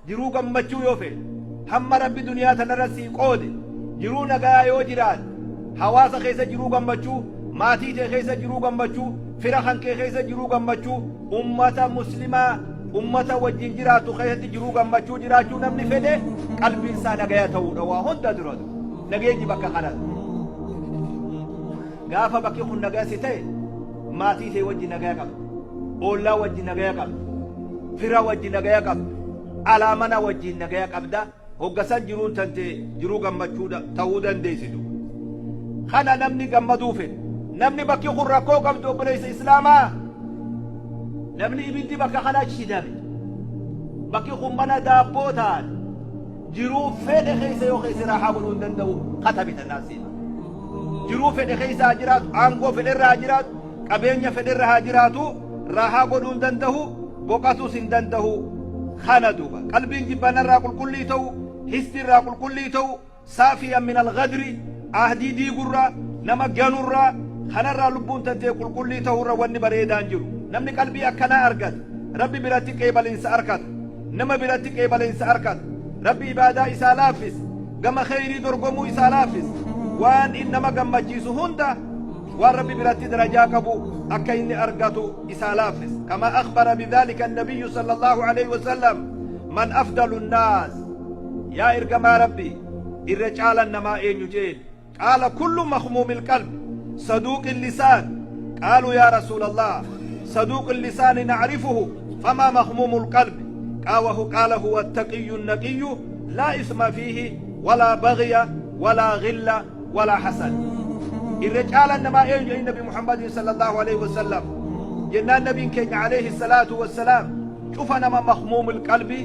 Jiruu gammachuu yoo feete, hamma Rabbi duniyaa tanarra sii qoode, jiruu nagayaa yoo jiraatte, hawaasa keessa jiruu gammachuu, maatii tee keessa jiruu gammachuu, fira kan kee keessa jiruu gammachuu, ummata muslimaa ummata wajjin jiraattu keessatti jiruu gammachuu jiraachuu namni fedhe, qalbiin isaa nagaya ta'uudha waa hunda dura. Nageenyi bakka kanatti. Gaafa bakki kun nagaya si ta'e, maatii tee wajji nagaya qabda, oollaa wajji nagaya qabda, fira wajji nagaya qabda, alaa mana wajjiin nagaya qabda. Hoggasan jiruun tante jiruu gammachuu ta'uu dandeessitu. Kana namni gammaduu fedhe, namni bakki kun rakkoo qabdu, obboleessa islaamaa, namni ibiddi bakka kana shidame, bakki kun mana daabboo taate, jiruu fedhe keessa yoo keessa raahaa godhuu hin danda'u. Katabi tannaan siima. Jiruu fedhe keessa haa jiraatu, aangoo fedhe irra haa jiraatu, qabeenya fedhe irra haa jiraatu, raahaa godhuu hin danda'u, boqatus hin danda'u. Kana duuba qalbiin jibbanarraa qulqullii ta'u, histi irraa qulqullii ta'u, saafiyan min alghadri, ahdii diigurraa, nama ganurraa, kanarraa lubbuun tantee qulqullii ta'urra wanni bareedaan jiru. Namni qalbii akkanaa argate Rabbi biratti qeebalinsa arkata, nama biratti qeebalinsa arkata, Rabbi ibaadaa isaa laaffisa, gama kheyrii dorgomuu isaa laaffisa, waan in nama gammachiisu hunda, waan Rabbi biratti darajaa qabu akka inni argatu isaa laaffisa. Kama akhbara bidhalika annabiyyu sallallahu alayhi wasallam. Man afdalu nnaas, yaa ergamaa Rabbi, irra caalan namaa eenyu jeen? Qaala kullu makhmuumil qalbi saduuqil lisaan. Qaaluu yaa rasuulallah, saduuqil lisaani nacrifuhu, famaa makhmuumul qalbi? Qaawahu qaala huwa attaqiyyu naqiyyu, laa isma fiihi walaa baghya walaa ghilla walaa hasad. Irra caalan namaa eenyu jedhin Nabi Muhammadin sallallahu alaihi wasallam jennaan, nabiin keenya alayhi salaatu wassalaam cufa nama makhmuumul qalbi,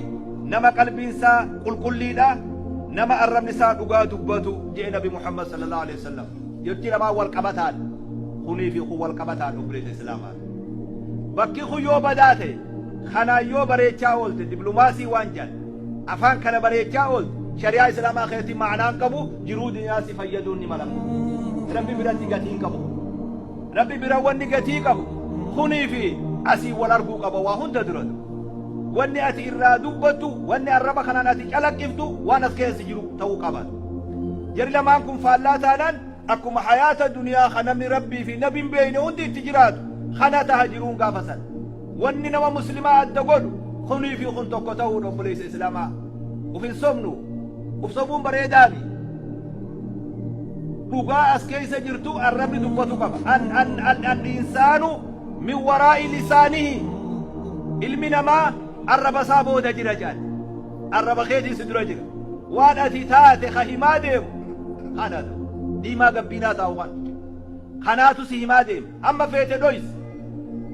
nama qalbiin isaa qulqulliidha, nama arrabni isaa dhugaa dubbatu jedhe Nabi Muhammad sallallahu alaihi wasallam. Jechi lamaan wal qabataadha. Kunii fi kun wal qabataadha, obboleessa islaamaa. Bakki kun yoo badaa ta'e, kanaan yoo bareechaa oolte, diplomaasii waan jedhan afaan kana bareechaa oolte, shari'aa islaamaa keessatti ma'anaan qabu, jiruu duniyaa si fayyaduun ni malamu. Rabbi biratti gatiin qabu. Rabbi bira wanni gatii qabu kunii fi asii wal arguu qaba waa hunda dura. Wanni ati irraa dubbattu, wanni arraba kanaan ati calaqqiftu, waan as keessa jiru ta'uu qaba. Jarri lamaan kun faallaa taanaan, akkuma hayaata duniyaa kan namni Rabbii fi nabi hin beekne hundi itti jiraatu kana taha jiruun gaafa san. Wanni nama muslimaa adda godhu kunii fi kun tokko ta'uudha, obboleessa islaamaa. Uf hin sobnu, uf sobuun bareedaami. Dhugaa as keessa jirtu arrabni dubbatu qaba. An an an al insaanu min waraa'i lisaanihi, ilmi namaa arraba isaa booda jira jedhan. Arraba keetiin si dura jira. Waan ati taate ka himaa deemu kana diimaa gabbiinaa taa'u kana. Kanaatu si himaa deema. Amma feete dhoysi.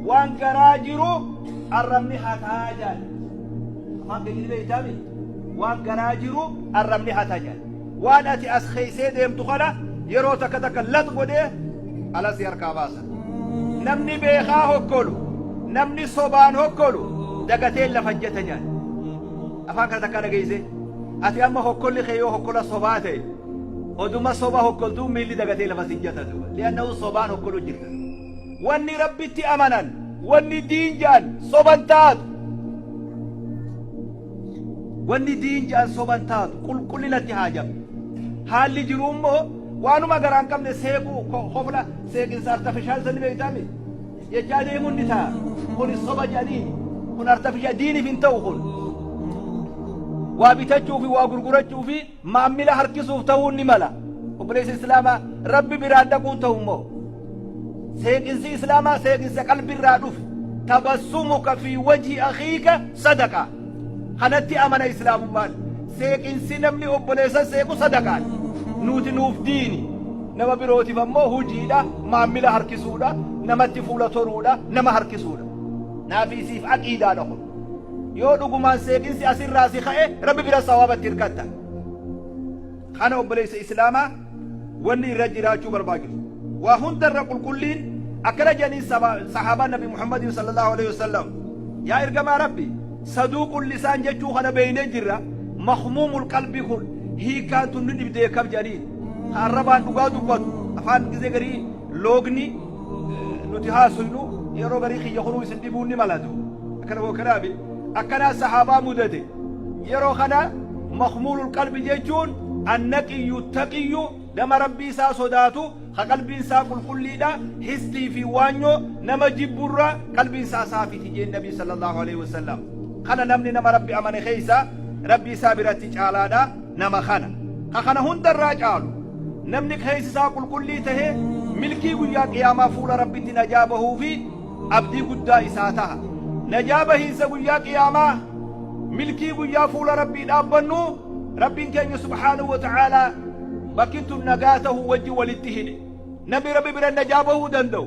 Waan garaa jiru arrabni hataa jedhan. Afaan keenya ni beektaami. Waan garaa jiru arrabni hataa jedhan. Waan ati as keeysee deemtu kana yeroo takka takka lax godhee ala si harkaa baasa. Namni beekaa hokkolu, namni sobaan hokkolu dagatee lafa jata jedhan. Afaan kana takkaa dhageeyse. Ati amma hokkolli kee yoo hokkola sobaa ta'e, oduma soba hokkoltuu miilli dagatee lafa si jata duuba. Li'annahu sobaan hokkolu jirta. Wanni Rabbitti amanan, wanni diin jedhan soban taatu. Wanni diin jedhan soban taatu, qulqullinatti haajama. Haalli jiru immoo waanuma garaan qabne seequu, kofla seeqinsa artificial sani beektaami. Jechaa deemuun ni ta'a. Kun soba jedhaniin, kun artificial diiniif hin ta'u kun. Waa bitachuu fi waa gurgurachuu fi maammila harkisuuf ta'uun ni mala. Obboleessi islaamaa, Rabbi biraan dhaquun ta'u immoo. Seeqinsi islaamaa seeqinsa qalbirraa dhufe. Tabassumuka fi wajhi akhiika sadaqa. Kanatti amana islaamummaan. Seeqinsi namni obboleessa seequ sadaqaan. Nuti nuuf diini. Nama birootiif ammoo hujiidha, maammila harkisuudha, namatti fuula toruudha, nama harkisuudha. Naafii siif aqiidaadha kun. Yoo dhugumaan seeqinsi asirraa si ka'e, Rabbi bira sawaabatti hirkatta. Kana obboleessa islaamaa wanni irra jiraachuu barbaachisu. Waa hundarra qulqulliin akkana jedhanii sahaabaan Nabi Muhammadin sallallahu alaihi wasallam: Yaa ergamaa Rabbi, saduuqul lisaan jechuu kana beeynee jirra, makhmuumul qalbii kun hiikaan tun ni dhibdee kam jedhaniin. Ka arrabaan dhugaa dubbatu, afaan gizee garii loogni nuti haasofnu yeroo garii kiyya kunuu isin dhibuun ni malatu. Akkana kanaafi akkanaa sahaabaa mudate. Yeroo kana makhmuulul qalbi jechuun annaqiyyu taqiyyu, nama Rabbii isaa sodaatu, ka qalbiin isaa qulqulliidha, histii fi waanyoo nama jibburra qalbiin isaa saafiti jeen Nabii sallallahu alaihi wasallam. Kana namni nama Rabbi amane keessa Rabbii isaa biratti caalaadha nama kana. Ka kana hundarraa caalu, namni keessi isaa qulqullii tahe milkii guyyaa qiyaamaa fuula Rabbitti najaa bahuu fi abdii guddaa isaa taha. Najaa bahiinsa guyyaa qiyaamaa, milkii guyyaa fuula Rabbii dhaabbannu, Rabbiin keenya subhaanahu wa ta'aalaa bakki tun nagaa tahuu wajji walitti hidhe. Namni Rabbi bira najaa bahuu danda'u,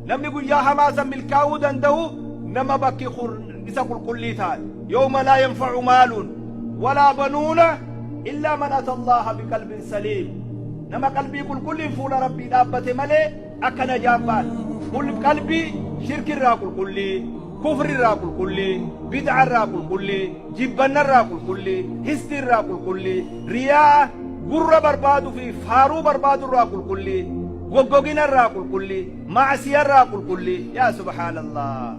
namni guyyaa hamaa san milkaa'uu danda'u, nama bakki kun isa qulqullii taate. Yawma laa yanfa'u maalun walaa banuuna illaa man ata Allaaha biqalbin saliim. Nama qalbii qulqulliin fuula Rabbii dhaabbate malee akka najaan baane. Qalbii shirkirraa qulqullii, kufrirraa qulqullii, bid'arraa qulqullii, jibbannarraa qulqullii, histiirraa qulqullii, riyaa gurra barbaadu fi faaruu barbaadurraa qulqullii, goggoginarraa qulqullii, ma'asiyarraa qulqullii. Yaa subhaanallah.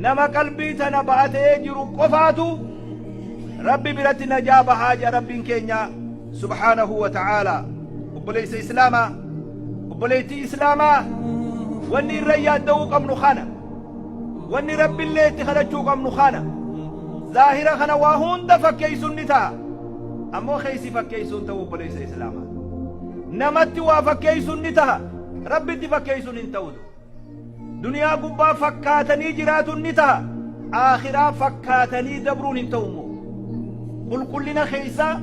Nama qalbii tana ba'atee jiru qofaatu Rabbi biratti najaa bahaa jedha Rabbiin keenya subhaanahu wa ta'aalaa. Obboleessa Islaamaa, obboleettii Islaamaa, wanni irra yaadda'uu qabnu kana. Wanni Rabbillee itti kadhachuu qabnu kana. Zaahira kana waa hunda fakkeessuun ni ta'a. Ammoo keessi fakkeessuun ta'u, obboleessa Islaamaa. Namatti waa fakkeessuun ni ta'a. Rabbitti fakkeessuun hin ta'u. Duniyaa gubbaa fakkaatanii jiraatuun ni ta'a. Aakhiraa fakkaatanii dabruun hin ta'u immoo. Qulqullina keessaa,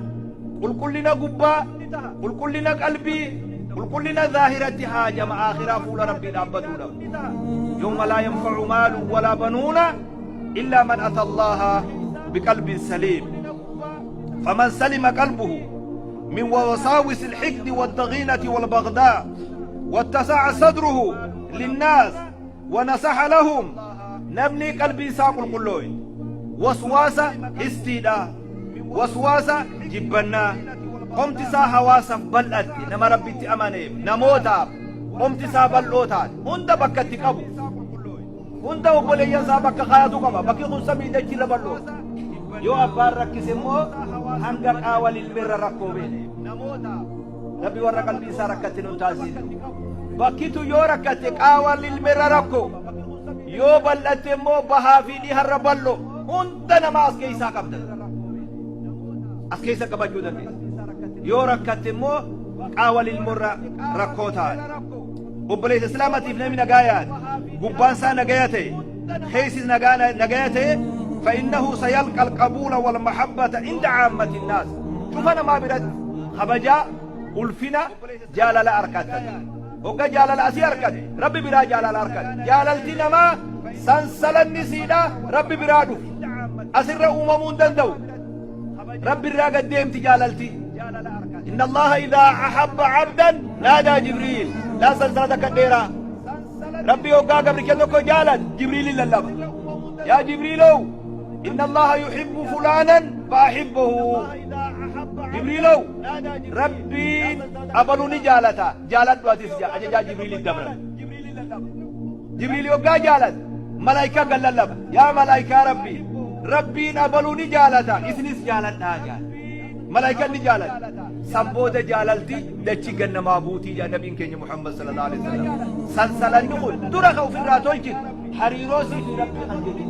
qulqullina gubbaa, qulqullina qalbii, qulqullina zaahiratti haajama aakhiraa fuula Rabbii dhaabbatuudhaaf. Yawma laa yanfa'u maalun walaa banuuna illaa man ata Allaaha biqalbin saliim. Faman salima qalbuhu min wasaawisi alhiqdi waddaghiinati walbagdaa wattasa'a sadruhu linnaas wanasaha lahum, namni qalbii isaa qulqullooye waswaasa histiidha, waswaasa jibbannaa, qomti isaa hawaasaaf bal'atte, nama Rabbitti amaneef namootaaf qomti isaa bal'oo taate, hunda bakka itti qabu, hunda obboleeyyan isaa bakka kaayatu qaba. Bakki kun samii dachirra bal'oo. Yoo abbaan rakkise immoo hanga qaawa lilmeerra rakkoo beene. Rabbi warra qalbii isaa rakkatte nun taasisu. Bakkitu yoo rakkatte qaawa lilmeerra rakkoo, yoo bal'atte immoo bahaa fi dhiharra bal'oo, hunda namaa as keessaa qabda, as keessa qabachuu dandeessa. Yoo rakkatte immoo qaawa lilmoorra rakkoo taate. Obboleessa Islaamatiif, namni nagaa yaade, gubbaan isaa nagaya ta'e, keessis nagaya ta'e, فإنه سيلقى القبول والمحبة عند عامة الناس. شوف أنا ما برد خبجا ulfina jaalala arkatan. Hogga jaalala asii arkate, Rabbi biraa jaalala arkate. Jaalalti namaa sansalanni siidha Rabbi biraa dhufu asirra uumamuu hin danda'u. Rabbi irraa gad deemti jaalalti. إن الله إذا أحب عبدا نادى جبريل. لا sansalata kan dheeraa. Rabbi hoggaa gabricha tokko jaalat, Jibriil lallaba: "يا جبريل، إن الله يحب فلانا فأحبه. Jibriilow, Rabbiin abaluu ni jaalata, jaaladhu atis" ajajaa Jibriilit dabran. Jibriil hoggaa jaalat, malaayikaa gan lallaba: "Yaa malaayikaa Rabbi, Rabbiin abaluu ni jaalata, isinis jaaladhaa" jaal. Malaayikaan ni jaalata. San booda jaalalti dachii gannamaa buutii jedha nabiin keenya Muhammad sallallahu alaihi wasallam. Sansalanni kun dura ka ofirraa tolchitu hariiroo sii fi Rabbii kan jedhu.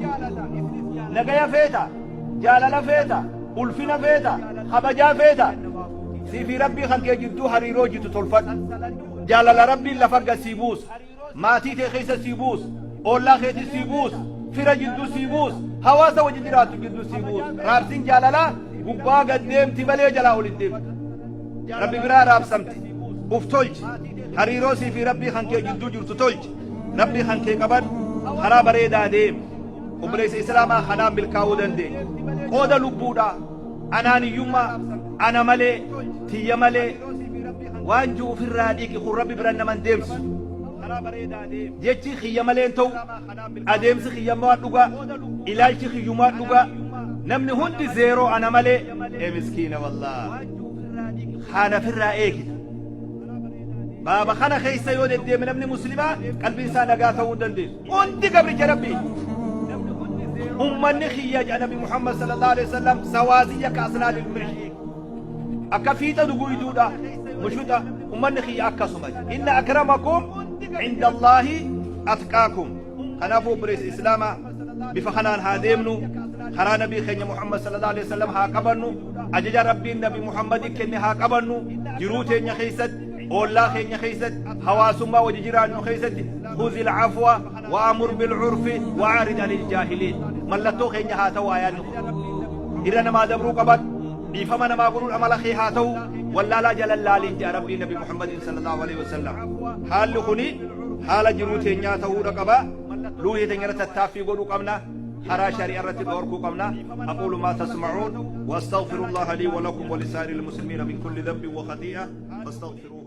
Nagaya feeta, jaalala feeta, ulfina feeta, kabajaa feeta, sii fi Rabbii kan kee jidduu hariiroo jitu tolfadhu. Jaalala Rabbiin lafa gad sii buusa, maatii kee keessa sii buusa, ollaa keetii sii buusa, fira jidduu sii buusa, hawaasa wajji jiraattu jidduu sii buusa. Raabsiin jaalalaa gubbaa gad deemti malee jalaa ol hin deemtu. Rabbi biraa raabsamti. Uf tolchi, hariiroo sii fi Rabbii kan kee jidduu jirtu tolchi, Rabbii kan kee qabadhu, karaa bareedaa deemi. Obboleessa Islaamaa, kanaan milkaa'uu dandeenya. Qooda lubbuudha anaan hiyyummaa, ana malee, tiyya malee waan jiru ofirraa dhiqi. Kun Rabbi bira naman deemsisu. Jechi kiyya malee hin ta'u, adeemsi kiyyammaa dhugaa, ilaalchi kiyyumaa dhugaa, namni hundi zeeroo ana malee. Ee miskiina, wallah, kana ofirraa eegita. Baaba kana keessa yoo deddeeme, namni Muslimaa qalbiin isaa nagaa ta'uu hin dandeessu. Hundi gabricha Rabbii. Ummanni kiyya jedha Nabi Muhammad sallallahu alaihi wasallam sawaasiyya ka asnaanil mishii akka fiixa duguyduudha mushuxa ummanni kiyya akkasuma jedha. Inna akramakum inda Allaahi atqaakum. Kanaafuu obboleessa Islaamaa, bifa kanaan haa deemnu, karaa nabii keenya Muhammad sallallahu alaihi wasallam haa qabannu, ajaja Rabbiin Nabi Muhammad kenne haa qabannu, jiruu teenya keessatti, oollaa keenya keessatti, hawaasummaa wajji jiraannu keessatti, khuzil afwa wa amur bil urfi wa a'rid anil jaahiliin. Mallattoo keenya haa ta'u ayaanni kun. Irra namaa dabruu qaban, dhiifama namaa godhuun amala kee haa ta'u, wallaalaa jalan laaliin jedha Rabbiin Nabi Muhammadin sallallahu alaihi wasallam. Haalli kuni haala jiruu teenyaa ta'uudha qaba. Luuhii teenya irratti tattaaffii godhuu qabna. Karaa shari'aa irratti dhorkuu qabna. Aquulu maa tasma'uun wa astaghfirullaha lii wa lakum wa lisaa'iril muslimiina min kulli dhanbin wa khatii'a fastaghfiruuhu.